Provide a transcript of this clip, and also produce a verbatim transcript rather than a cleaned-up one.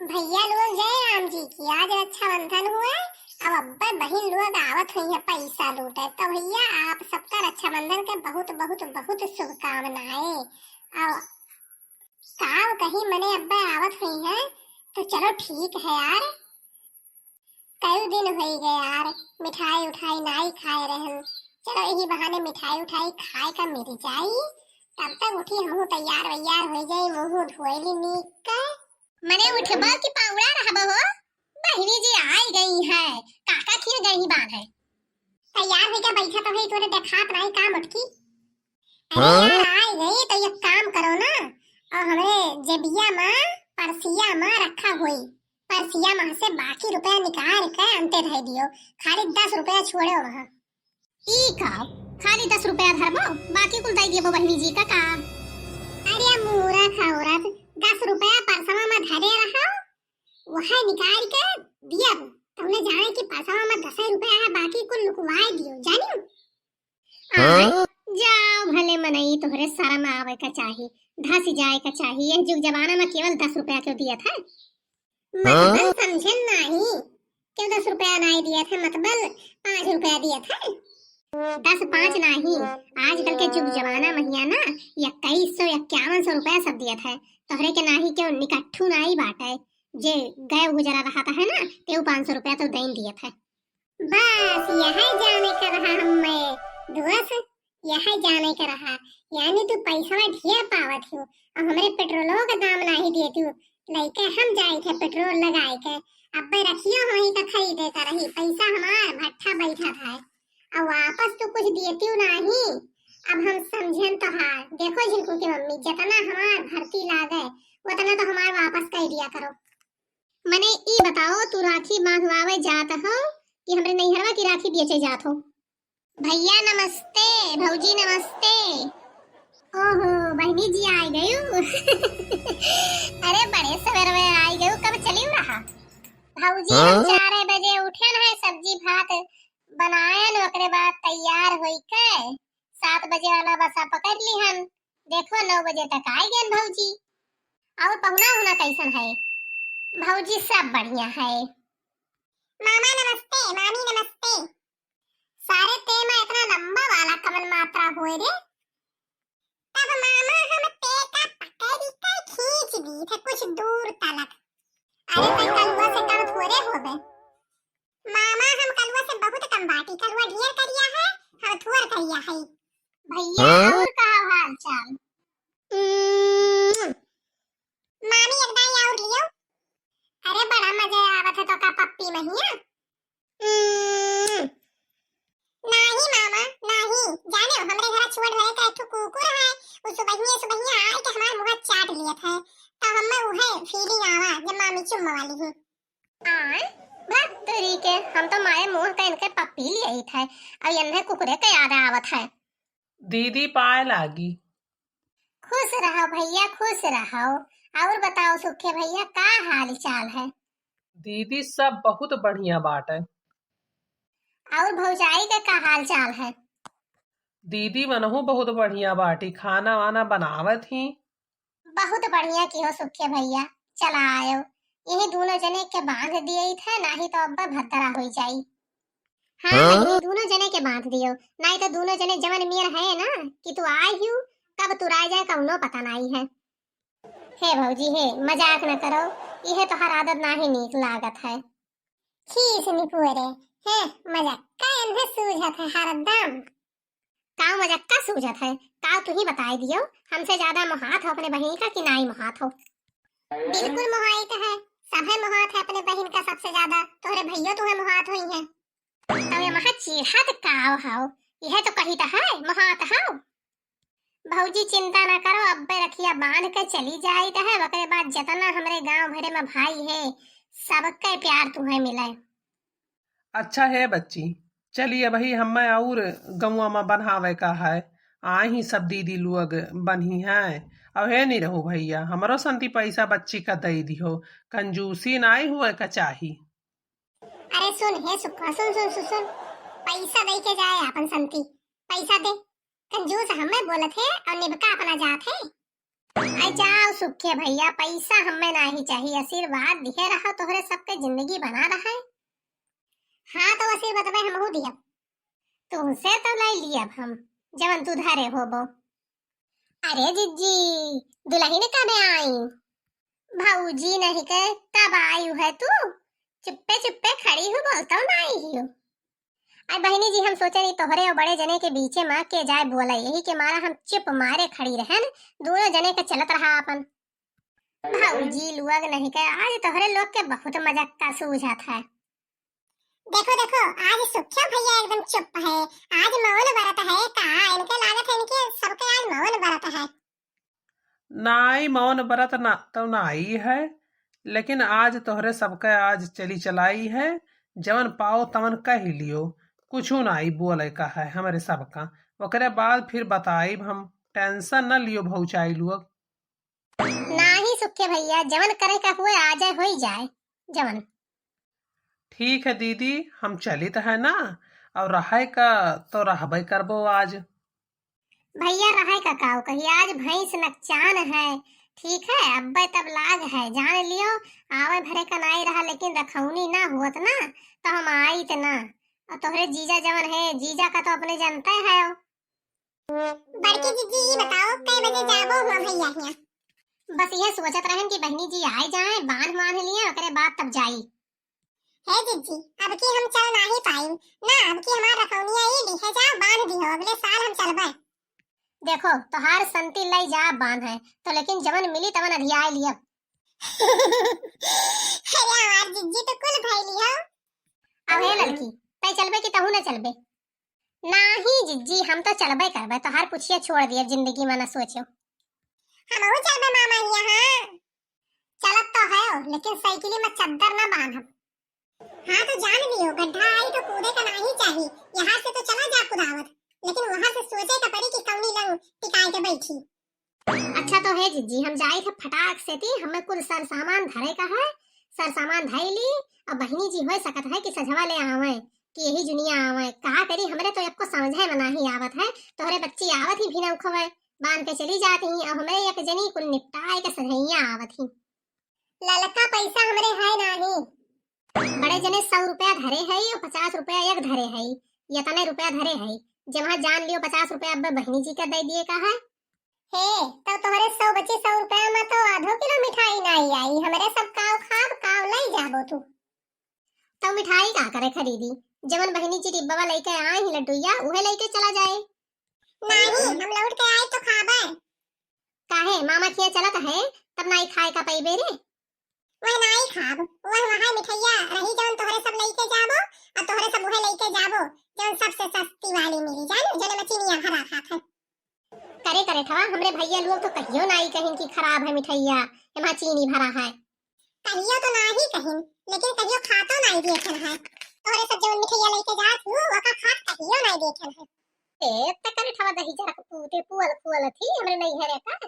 भइया लोग, जय राम जी की। आज रक्षाबंधन हुए, अब अब्बे बहिन लोग आवत हुई है पैसा लूटे, तो भइया आप सबका रक्षाबंधन के बहुत, बहुत, बहुत शुभकामनाएं। और काव कही मने अब्बे आवत हुई है, तो चलो ठीक है यार, कई दिन होइ गए यार, मिठाई उठाई नाई खाए रहन। चलो यही बहाने मिठाई उठाई खाए का मिल जाई, तब तक उठी हमहू तैयार वैयार होइ जाई, मुंह धोए ली नीक के। मने उठबो कि पौड़ा रहबो हो? बहिनी जी आई गई है, काका खिया गई बान है। तैयार होइ के बैठा तो है, तोरे देखात नाई का मोटकी? अरे हाँ? यार, आई गई तो एक काम करो ना, और हमरे जेबिया में, पर्सिया में रखा होई, पर्सिया में से बाकी रुपया निकाल के अंते धर दियो, खाली दस रुपया छोड़ो वहाँ। ई का? खाली दस रुपया धरबो, बाकी कुल दे दियो बहिनी जी का का? अरे मूर्ख औरत, दस रुपया पर्सवा में धरे रहो, वह निकाल के दिया। तुमने जाने कि पर्सवा में दस रुपया है, बाकी कुल लुकवाए दियो, जानियो? हाँ? जाओ भले मनई, तोहरे शर्म आवे का चाही, धस जाए का चाही। यह जुग जमाना में केवल दस रुपया क्यों दियत है? मतलब हाँ? समझे नाही, क्यों दस रुपया नाही दियत है, मतलब पाँच रुपया दियत है। दस पाँच नाही, आजकल के जुग जमाना महिया ना इक्कीस सौ इक्यावन सौ रुपया सब दियत है। तोहरे के नाही क्यों निकट्ठू नाही बाटे, जे गए गुजरा रहत है ना, तेऊ पाँच सौ रुपया तो देन दियत है। बस यह जाने का रहा हमें दोस्त, यह जाने का रहा, यानी तू पैसा ढेर पावत हो और हमरे पेट्रोलो का दाम नाही देती हो। लइके हम जाए थे पेट्रोल लगाए के, अब्बे रखियो वहीं का खरीदे का रही, पैसा हमार भट्ठा बैठा था, और वापस तू कुछ देती हो नाही। अब हम समझेन तोहार। देखो झिनकू की मम्मी, जितना हमार भर्ती लागे उतना तो हमार वापस कर दिया करो। मने ई बताओ, तू राखी बांधवावे जात हो कि हमरे नैहरवा की राखी बेचे जात हो? भैया नमस्ते, भौजी नमस्ते। ओहो, बहिनी जी आई गयू। अरे बड़े सवेरे में आई गयू, कब चली रहा? भौजी हम हाँ? चार बजे उठे न है, सब्जी भात बनायन, ओकरे बाद तैयार होई के सात बजे वाला बसा पकड़ ली हन। देखो नौ बजे तक आई गयन भौजी। और पहुना होना कैसन है? भौजी सब बढ़िया है। मामा नमस्ते, मामी नमस्ते। सारे ते में इतना लंबा वाला कवन मात्रा होए रे? तब मामा हम ते का पकड़ के खींच दी थे कुछ दूर तलक। अरे तई कलुआ से कम थोड़े होबे। मामा हम कलुआ से बहुत कम बाटी, कलुआ ढेर करिया है, हम थोर करिया है। भैया हाँ? और का हाल चाल? उम्म, मामी एक दाई और लियो। अरे बड़ा मजा आवत है तो का पप्पी महिया? उम्म, नाही मामा, नाही। जाने हो, हमरे घर छोड़ भरे का एक ठो कुकुर है, वो सुबहिया सुबहिया आए के हमार मुंह चाट लियत है, तो हमें उहे फीलिंग आवा जब मामी चुम्मा वाली है। आए, भत्तरी के, हम तो माए मुंह का इनके पप्पी ले आई था, अब इन्हें कुकुरे के याद आवत है। दीदी पाए लागी। खुश रहो भैया, खुश रहो। और बताओ सुखे भैया, का हाल चाल है? दीदी सब बहुत बढ़िया बाटे। और भौजाई के का हाल चाल है? दीदी मनहू बहुत बढ़िया बाटी, खाना वाना बनावत ही। बहुत बढ़िया किहो सुखे भैया, चला आयो। यही दोनों जने के बांध दिए थे, नाही तो अब्बे भद्दरा होई जाई। हाँ, हाँ? यही दोनों जने के बांध दियो, नाही तो दोनों जने जवन मेर है ना कि तू आए हियो, कब तुराए जाए कौनो पता नाही है। हे भौजी हे, मजाक न करो, यह तोहार आदत नाही नीक लागत है। खीस निपुअरे, हे मजाक का एन्हे सूझत है हरदम। का मजक्का सूझत है? का तुही बताई दियो, हमसे ज्यादा मोहात हो अपने बहिन का कि नाई मोहात हो? बिल्कुल मोहाइत है, सभे मोहात है अपने बहिन का सबसे ज्यादा, तोहरे भैयो तुहे मोहात होई है। तब ये महा चीढ़त का हो, यह तो कही तो है मोहात हो। भौजी चिंता ना करो, अब्बे रखिया बांध के चली जाइत है, ओकरे बाद जितना हमरे गांव भरे में भाई है, सबके प्यार तुहे मिले। अच्छा हे बच्ची, चली अबही हम्मे और गौवा में बन्हावे का है, आही सब दीदी लोग बन्ही हैं। अब हे नहीं रहो भैया, हमरो संती पैसा बच्ची का दई दिहो, कंजूसी नाई हुए का चाही। अरे सुन हे सुखवा, सुन, सुन, सुन, सुन, पैसा दई के जाए आपन संती, पैसा दे, कंजूस हम्मे बोलत है और निबका अपना जात है। आई जाओ सुखे भैया, पैसा हमें नाही चाहिए, आशीर्वाद दिहे रहो, तोहरे सबके जिंदगी बना रहे। हाँ तो आशीर्वाद हमहू दिया, तुमसे तो ले लियब हम, जवन तू धरे होबो। अरे जिज्जी, दुलहिन कब आई? भौजी नहीं के, कब आयु है तू? चुप्पे चुप्पे खड़ी हूँ, बोलतौ नाई हियो। आई बहिनी जी, हम सोचे नहीं तोहरे और बड़े जने के बीचे में के जाए बोले, यही के मारा हम चुप मारे खड़ी रहन, दोनों जने के चलत रहा अपन। भौजी लोग नहीं के, आज तोहरे लोग के बहुत मजाक का सूझत है। देखो देखो, आज सुखिया भैया एकदम चुप है, आज मौन व्रत है का? इनके लागत है इनके सबके आज मौन व्रत है। नाई, मौन व्रत ना तो नाई है, लेकिन आज तोहरे सबके आज चली चलाई है, जवन पाओ तवन कह लियो, कुछ नाई बोले का है हमरे सबका, ओकरे बाद फिर बताइब हम, tension न लियो भौजाई लोग। नाही सुखे भैया, जवन करे का हुए आ जाए, होई जाए जवन। ठीक है दीदी, हम चलित है ना, और रहे का तो रहबे करबो आज। भैया रहे का काव कही, आज भैंस नकचान है, ठीक है, अब्बे तब लाग है, जान लियो, आवे भरे का नाई रहा, लेकिन रखौनी ना हुअत ना, तो हम आइत ना। और तोहरे जीजा जवन है, जीजा का तो अपने जनते है। बड़की जिज्जी, ई बताओ, कै बजे जाबो हुआ भैया हियां? बस यह सोचत रहन कि बहिनी जी आए जाए, बांध बांध लिए, ओकरे बाद तब जाई। हे जिज्जी, अब की हम चल नाही पाई ना, अब की हमार रखौनिया ई लिहे जाओ, बांध दिहो, अगले साल हम चलबे। देखो, तोहार संती लई जा बांध है, तो लेकिन जवन मिली तवन अधियाए लियब। अरे हमार जिज्जी तो कुल भइली हो। अब हे ललकी, तै चलबे कि तहू न चलबे? नाही जिज्जी, हम तो चलबे करबे, तोहार पुछिया छोड़ दिए, जिंदगी में न सोचो। हमहू चलबे मामा यहाँ। चलत तो है, लेकिन साइकिल में चद्दर न बांधब। हाँ तो जान लियो, गड्ढा आई तो कूदे का नाही चाही, यहाँ से तो चला जा कुदावत, लेकिन वहाँ से सोचे का पड़ी कि कौनी लंग टिकाए के बैठी। अच्छा तो हे जिज्जी, हम जाई थे फटाक से ती, हमें कुल सर सामान धरे का है, सर सामान धई ली, और बहिनी जी हो सकत है कि सझवा ले आवे, कि यही जुनिया आवे। का करी, हमरे तो एको समझे में नाही आवत है, तोहरे बच्ची आवत ही भी ना उखवे, बांध के चली जाती ही, और हमरे एक जनी कुल निपटाए के सझैया आवत ही। ललका पैसा हमरे है नाही। बड़े जने सौ रुपया धरे है और पचास रुपया एक धरे है, यतने रुपया धरे है। जमा जान लियो, पचास रुपया अब बहिनी जी का दे दिए का है। हे, तो तोहरे सौ बची, सौ रुपया में तो आधो किलो मिठाई नाही आई। हमरे सब काव खाब, काव लई जाबो तू। तो मिठाई का करे खरीदी? जवन बहिनी जी डिब्बा लेके आए ही लड्डूया, उहे लेके चला जाए। नाही, हम लौट के आए तो खाबे। काहे, मामा खिया चलत है, तब नाही खाए का पइबे रे? वह नाही खाब, वह वहाँ मिठैया रही जवन तोहरे सब लेके जाबो, और तोहरे सब उहे लेके जाबो जवन सबसे सस्ती वाली मिली, जाने, जने में चीनिया भरा खात है। करे करे ठवा, हमरे भैया लोग तो कहियो नाही कहिन कि खराब है मिठैया, एमा चीनी भरा है। कहियो तो नाही कहिन, लेकिन कहियो खातो नाही देखेन है। तोहरे सब जवन मिठैया लेके जात हूँ, वका खात कहियो नाही देखेन है। ए, त करे ठवा दही जरा के पूते पुअल पुअल थी, हमरे नैहरे का।